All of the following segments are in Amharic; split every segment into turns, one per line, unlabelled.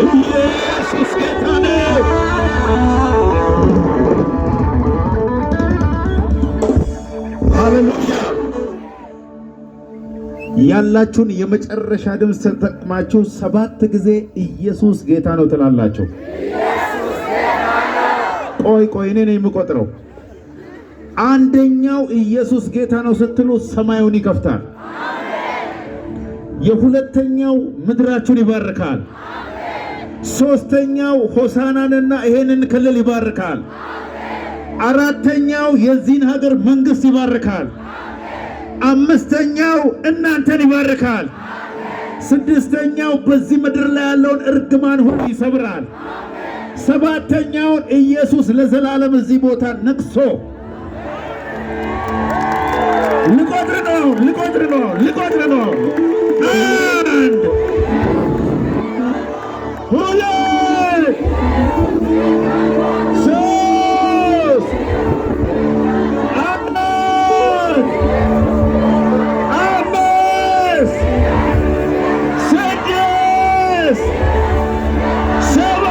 ኢየሱስ ጌታ ነው። ሃሌሉያ። ያላችሁን የመጨረሻ ድምፅ ተጠቅማችሁ 7 ጊዜ ኢየሱስ ጌታ ነው ትላላችሁ። ቆይ ቆይ፣ እኔ ነኝ የምቆጥረው። አንደኛው ኢየሱስ ጌታ ነው ስትሉ ሰማዩን ይከፍታል። የሁለተኛው ምድራችሁን ይባርካል። ሶስተኛው ሆሳናንና ይሄንን ክልል ይባርካል። አራተኛው የዚህን ሀገር መንግስት ይባርካል። አምስተኛው እናንተን ይባርካል። ስድስተኛው በዚህ ምድር ላይ ያለውን እርግማን ሁሉ ይሰብራል። ሰባተኛውን ኢየሱስ ለዘላለም እዚህ ቦታ ነግሶ ልቆጥር ነው፣ ልቆጥር ነው፣ ልቆጥር ነው። 1 2 3 4 5 6 7።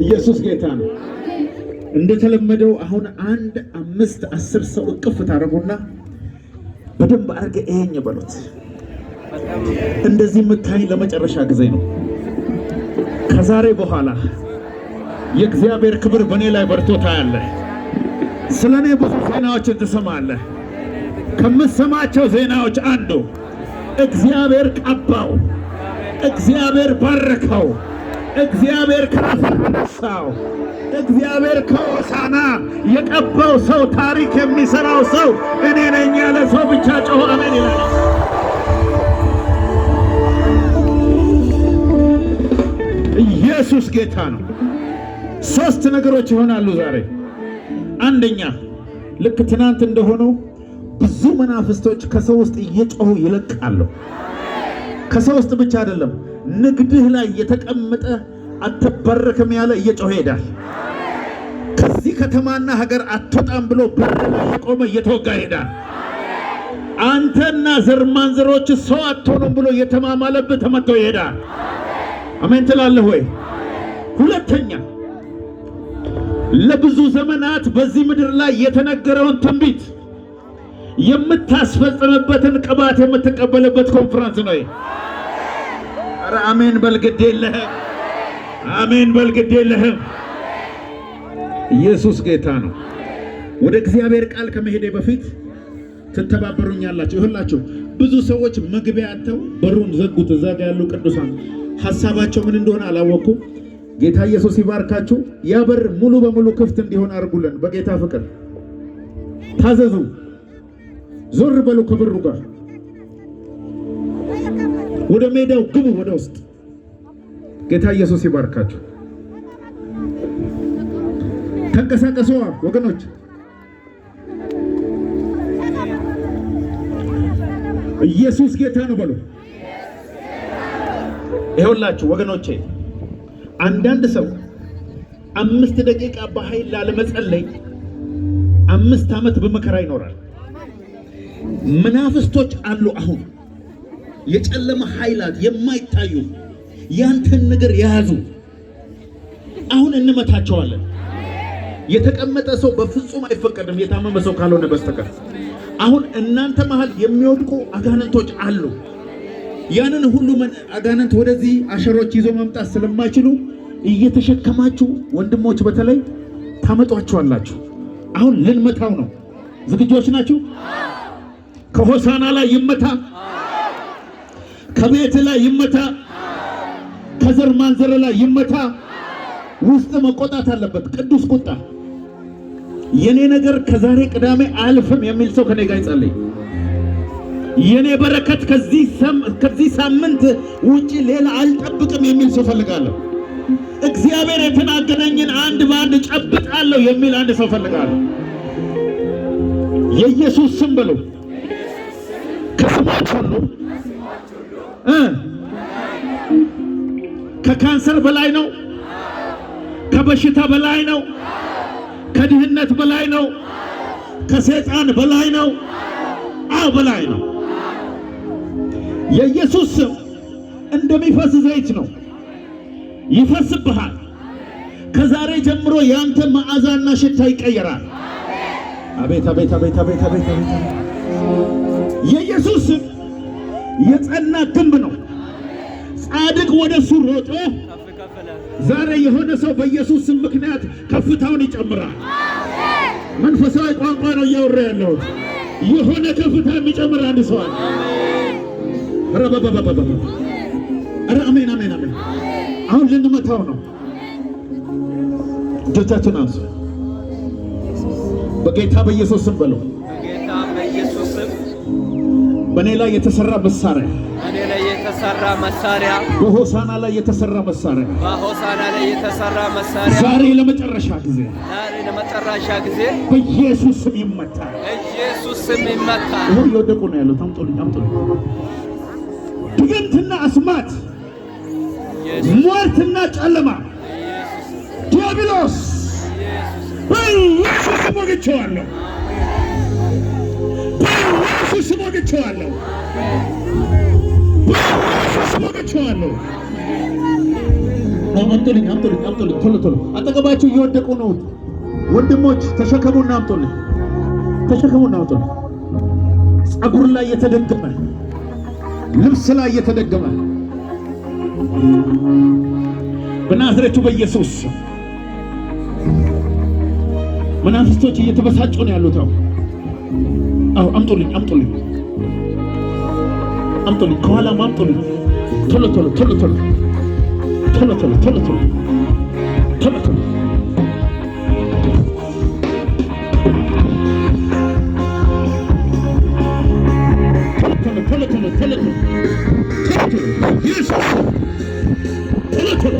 ኢየሱስ ጌታ ነው። እንደተለመደው አሁን 1 5 10 ሰው እቅፍ ታደርጉና በደንብ አድርገህ ይሄኝ በሉት። እንደዚህ የምታይ ለመጨረሻ ጊዜ ነው። ከዛሬ በኋላ የእግዚአብሔር ክብር በእኔ ላይ በርቶ ታያለህ። ስለኔ ብዙ ዜናዎችን ትሰማለህ። ከምትሰማቸው ዜናዎች አንዱ እግዚአብሔር ቀባው፣ እግዚአብሔር ባረከው፣ እግዚአብሔር ከአፈር አነሳው፣ እግዚአብሔር ከሆሳና የቀባው ሰው ታሪክ የሚሰራው ሰው እኔ ነኝ ያለ ሰው ብቻ ጮሆ አሜን ይላል። ኢየሱስ ጌታ ነው። 3 ነገሮች ይሆናሉ ዛሬ። አንደኛ ልክ ትናንት እንደሆነው ብዙ መናፍስቶች ከሰው ውስጥ እየጮሁ ይለቃሉ። ከሰው ውስጥ ብቻ አይደለም፣ ንግድህ ላይ የተቀመጠ አትባረክም ያለ እየጮኸ ይሄዳል። ከዚህ ከተማና ሀገር አትወጣም ብሎ በር ላይ የቆመ እየተወጋ ይሄዳል። አንተና ዘር ማንዘሮች ሰው አትሆኑም ብሎ የተማማለብህ ተመቶ ይሄዳል። አሜን ትላለህ ወይ? ሁለተኛ ለብዙ ዘመናት በዚህ ምድር ላይ የተነገረውን ትንቢት የምታስፈጽምበትን ቅባት የምትቀበልበት ኮንፈረንስ ነው። ኧረ አሜን በል ግድ የለህም። አሜን በል ግድ የለህም። ኢየሱስ ጌታ ነው። ወደ እግዚአብሔር ቃል ከመሄዴ በፊት ትተባበሩኛላችሁ። ይኸውላችሁ ብዙ ሰዎች መግቢያ አጥተው በሩን ዘጉት። እዛ ጋር ያሉ ቅዱሳን ሐሳባቸው ምን እንደሆነ አላወኩም። ጌታ ኢየሱስ ይባርካችሁ። ያ በር ሙሉ በሙሉ ክፍት እንዲሆን አድርጉልን። በጌታ ፍቅር ታዘዙ። ዞር በሉ ከበሩ ጋር ወደ ሜዳው ግቡ፣ ወደ ውስጥ። ጌታ ኢየሱስ ይባርካችሁ። ተንቀሳቀሱ ወገኖች። ኢየሱስ ጌታ ነው በሉ። ይኸውላችሁ ወገኖቼ፣ አንዳንድ ሰው 5 ደቂቃ በኃይል ላለመጸለይ 5 ዓመት በመከራ ይኖራል። መናፍስቶች አሉ። አሁን የጨለማ ኃይላት የማይታዩ ያንተን ነገር የያዙ አሁን እንመታቸዋለን። የተቀመጠ ሰው በፍጹም አይፈቀድም፣ የታመመ ሰው ካልሆነ በስተቀር። አሁን እናንተ መሃል የሚወድቁ አጋንንቶች አሉ። ያንን ሁሉ አጋንንት ወደዚህ አሸሮች ይዞ መምጣት ስለማይችሉ እየተሸከማችሁ ወንድሞች በተለይ ታመጧቸዋላችሁ። አሁን ልንመታው ነው። ዝግጆች ናችሁ? ከሆሳና ላይ ይመታ፣ ከቤት ላይ ይመታ፣ ከዘር ማንዘር ላይ ይመታ። ውስጥ መቆጣት አለበት። ቅዱስ ቁጣ። የኔ ነገር ከዛሬ ቅዳሜ አልፍም የሚል ሰው ከኔ ጋር ይጸልይ። የኔ በረከት ከዚህ ሳምንት ውጪ ሌላ አልጠብቅም የሚል ሰው ፈልጋለሁ። እግዚአብሔር የተናገረኝን አንድ በአንድ ጨብጣለሁ የሚል አንድ ሰው ፈልጋለሁ። የኢየሱስ ስም በሉ ከስሞች ሁሉ ከካንሰር በላይ ነው። ከበሽታ በላይ ነው። ከድህነት በላይ ነው። ከሰይጣን በላይ ነው። አዎ በላይ ነው። የኢየሱስ ስም እንደሚፈስ ዘይት ነው፣ ይፈስብሃል። ከዛሬ ጀምሮ ያንተ መዓዛና ሽታ ይቀየራል። አቤት አቤት አቤት አቤት አቤት አቤት! የኢየሱስ ስም የጸና ግንብ ነው። ጻድቅ ወደ እሱ ሮጦ ዛሬ የሆነ ሰው በኢየሱስ ስም ምክንያት ከፍታውን ይጨምራል። መንፈሳዊ ቋንቋ ነው እያወራ ያለሁት። የሆነ ከፍታ የሚጨምር አንድ ሰው አለ። ኧረ አሜን አሜን አሜን። አሁን ልንመታው ነው። እጆቻችሁን አንሱ። በጌታ በኢየሱስ ስም በለው።
በጌታ በኢየሱስ ስም
በእኔ ላይ የተሰራ መሳሪያ፣
እኔ ላይ የተሰራ መሳሪያ፣
በሆሳና ላይ የተሰራ መሳሪያ፣
በሆሳና ላይ የተሰራ መሳሪያ
ዛሬ ለመጨረሻ ጊዜ፣
ዛሬ ለመጨረሻ ጊዜ
በኢየሱስ ስም ይመታል።
በኢየሱስ ስም ይመታል።
ይኸው እየወደቁ ነው ያሉት። አምጡልኝ አምጡልኝ። ድግምትና አስማት፣ ሟርትና ጨለማ፣ ዲያብሎስ በኢየሱስ ስም ወግቼዋለሁ። በኢየሱስ ስም ወግቼዋለሁ። በኢየሱስ ስም ወግቼዋለሁ። አምጡልኝ አምጡልኝ አምጡልኝ፣ ቶሎ ቶሎ። አጠገባችሁ እየወደቁ ነው ወንድሞች፣ ተሸከሙና አምጡልኝ። ተሸከሙና አምጡልኝ። ጸጉር ላይ የተደገመ፣ ልብስ ላይ የተደገመ በናዝሬቱ በኢየሱስ መናፍስቶች እየተበሳጩ ነው ያሉት። አዎ አምጡልኝ አምጡልኝ አምጡልኝ፣ ከኋላም አምጡልኝ። ቶሎ ቶሎ ቶሎ ቶሎ ቶሎ ቶሎ ቶሎ ቶሎ ቶሎ ቶሎ ቶሎ ቶሎ ቶሎ ቶሎ ቶሎ ቶሎ ኢየሱስ ቶሎ ቶሎ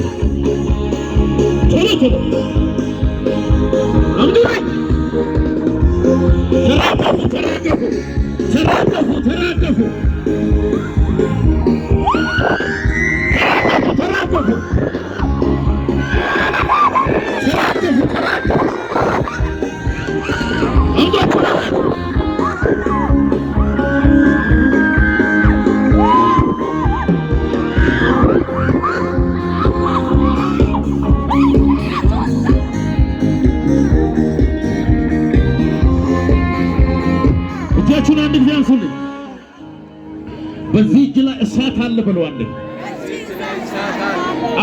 ቶሎ ቶሎ አምጡልኝ። ተራገፉ ተራገፉ ተራገፉ ተራገፉ ተራገፉ ተራገፉ ተራገፉ። አምጧቸው። እጃችሁን አንድ ጊዜ አንሱልኝ። በዚህ እጅ ላይ እሳት አለ ብሎ አንዴ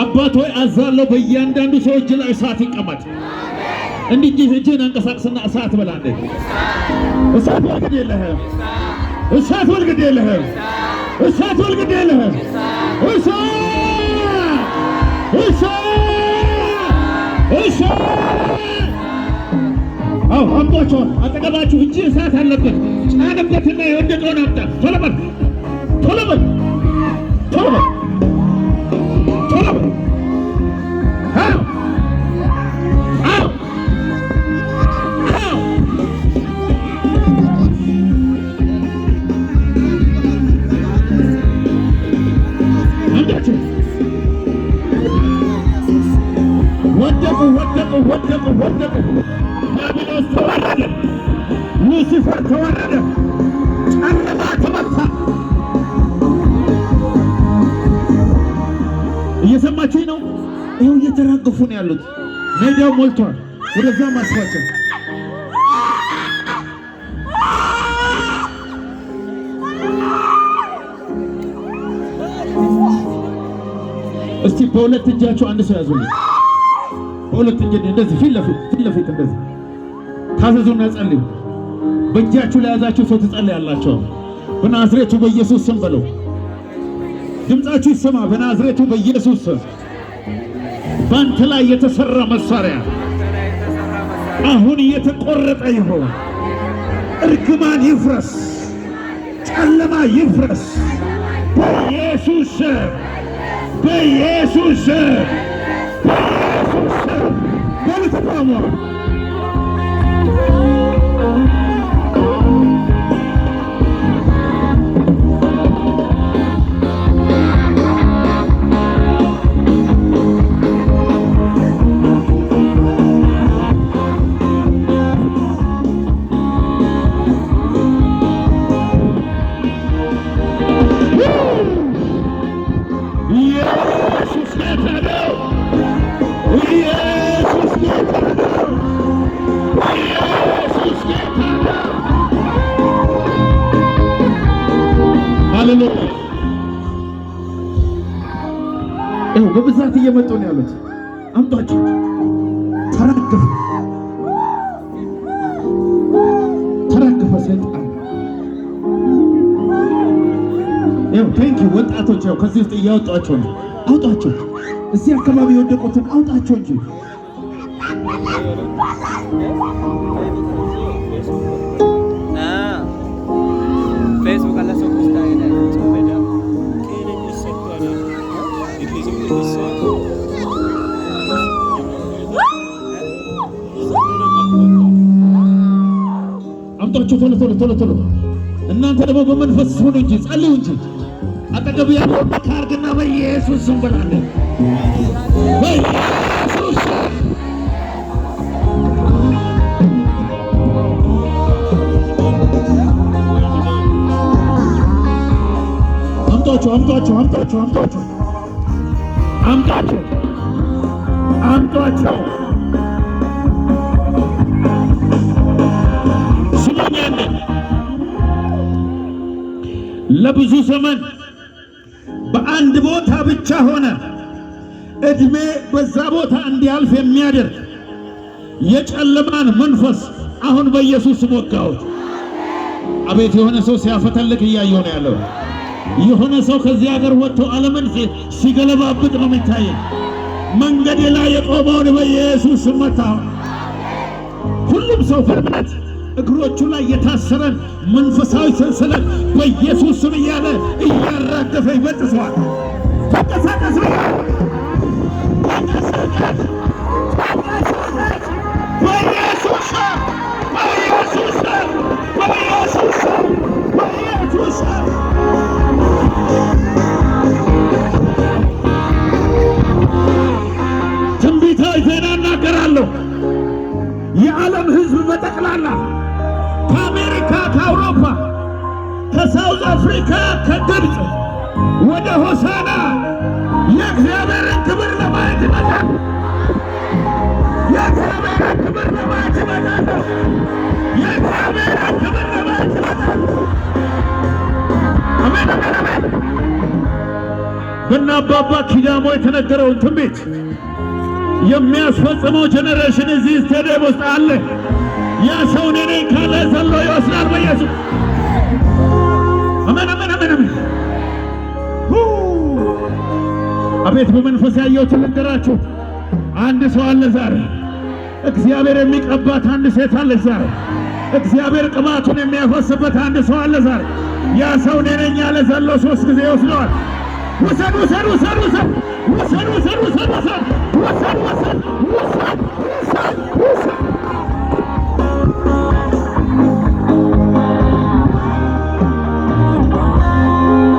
አባት ሆይ አዛለሁ፣ በእያንዳንዱ ሰው እጅ ላይ እሳት ይቀመጥ። እንዲህ እጅህን አንቀሳቅስና እሳት በላ አንዴ። እሳት በል ግድ የለህም። እሳት በል ግድ የለህም። እሳት በል ግድ የለህም። እሳት እሳት እሳት። አዎ አምጧቸው። አጠገባችሁ እጅ እሳት አለበት። ጫንበትና የወደቀውን አምጣ። ቶሎ በል ቶሎ በል ቶሎ በል ቶሎ በል። አዎ አዎ አዎ። አምጧቸው። ወደቁ ወደቁ ወደቁ ወደቁ። ዲያብሎስ ተዋረደ። ሉሲፈር ተዋረደ። ጨለማ ተመታ። እየሰማችሁኝ ነው? ይኸው እየተራገፉ ነው ያሉት። ሜዳው ሞልቷል። ወደዛ ማስፋቸው። እስቲ በሁለት እጃችሁ አንድ ሰው ያዙልኝ። በሁለት እጅ እንደዚህ ፊት ለፊት ፊት ለፊት እንደዚህ ታዘዙና ጸልዩ። በእጃችሁ ለያዛችሁ ሰው ትጸልያላችሁ። በናዝሬቱ በኢየሱስ ስም በሉ። ድምፃችሁ ይሰማ። በናዝሬቱ በኢየሱስ ስም በአንተ ላይ የተሰራ መሳሪያ አሁን እየተቆረጠ ይሁን። እርግማን ይፍረስ፣ ጨለማ ይፍረስ። በኢየሱስ ስም፣ በኢየሱስ ስም፣ በኢየሱስ ስም በሉ። ተቃውሞ። ኢየሱስ ጌታ ነው። ኢየሱስ ጌታ ነው። ኢየሱስ ጌታ ነው። ሃሌሉያ። ይኸው በብዛት እየመጡ ነው ያሉት። አምጧቸው። ተራገፈ፣ ተራገፈ ሰይጣን። ይኸው thank you ወጣቶች፣ ያው ከዚህ ውስጥ እያወጧቸው ነው። አውጧቸው። እዚህ አካባቢ የወደቁትን አውጣቸው እንጂ።
ፌስቡክ አለ ሰው ውስጥ አይነ።
አምጧቸው ቶሎ ቶሎ ቶሎ ቶሎ። እናንተ ደግሞ በመንፈስ ሁኑ እንጂ፣ ጸልዩ እንጂ። አጠገብ ያለው ካርግና በኢየሱስ ስም በላለን። በኢየሱስ ስም። አምጧቸው፣ አምጧቸው፣ አምጧቸው፣ አምጧቸው፣ አምጧቸው፣ አምጧቸው። ስሙኝ፣ አንዴ። ለብዙ ዘመን በአንድ ቦታ ብቻ ሆነ እድሜ በዛ ቦታ እንዲያልፍ የሚያደርግ የጨለማን መንፈስ አሁን በኢየሱስ ስም ወጋሁት። አቤት፣ የሆነ ሰው ሲያፈተልክ እያየሁ ነው ያለው። የሆነ ሰው ከዚህ ሀገር ወጥቶ ዓለምን ሲገለባብጥ ነው የሚታየኝ። መንገዴ ላይ የቆመውን በኢየሱስ ስም መታሁ። ሁሉም ሰው በእምነት እግሮቹ ላይ የታሰረን መንፈሳዊ ሰንሰለት በኢየሱስ ስም እያለ እያራገፈ ይበጥሰዋል። ተንቀሳቀስ፣ ተንቀሳቀስ፣ ተንቀሳቀስ! በኢየሱስ ስም፣ በኢየሱስ ስም፣ በኢየሱስ ስም፣ በኢየሱስ ስም። ትንቢታዊ ዜና እናገራለሁ። የዓለም ሕዝብ በጠቅላላ ከአሜሪካ፣ ከአውሮፓ፣ ከ South Africa፣ ከግብፅ ወደ ሆሳና የእግዚአብሔርን ክብር ለማየት ይመጣል። የእግዚአብሔርን ክብር ለማየት ይመጣል። የእግዚአብሔርን ክብር ለማየት ይመጣል። አሜን፣ አሜን፣ አሜን። በእነ አባባ ኪዳሞ የተነገረውን ትንቢት የሚያስፈጽመው generation እዚህ ስቴዲየም ውስጥ አለ። ያ ሰው እኔ ነኝ ካለ ዘሎ ይወስዳል በኢየሱስ። አሜን፣ አሜን፣ አሜን፣ አሜን። ሁ! አቤት፣ በመንፈስ ያየሁትን ልንገራችሁ። አንድ ሰው አለ ዛሬ እግዚአብሔር የሚቀባት፣ አንድ ሴት አለች ዛሬ እግዚአብሔር ቅባቱን የሚያፈስበት አንድ ሰው አለ ዛሬ። ያ ሰው እኔ ነኝ ያለ ዘሎ ሶስት ጊዜ ይወስደዋል። ውሰድ፣ ውሰድ፣ ውሰድ፣ ውሰድ፣ ውሰድ፣ ውሰድ፣ ውሰድ፣ ውሰድ፣ ውሰድ፣ ውሰድ፣ ውሰድ፣ ውሰድ፣ ውሰድ።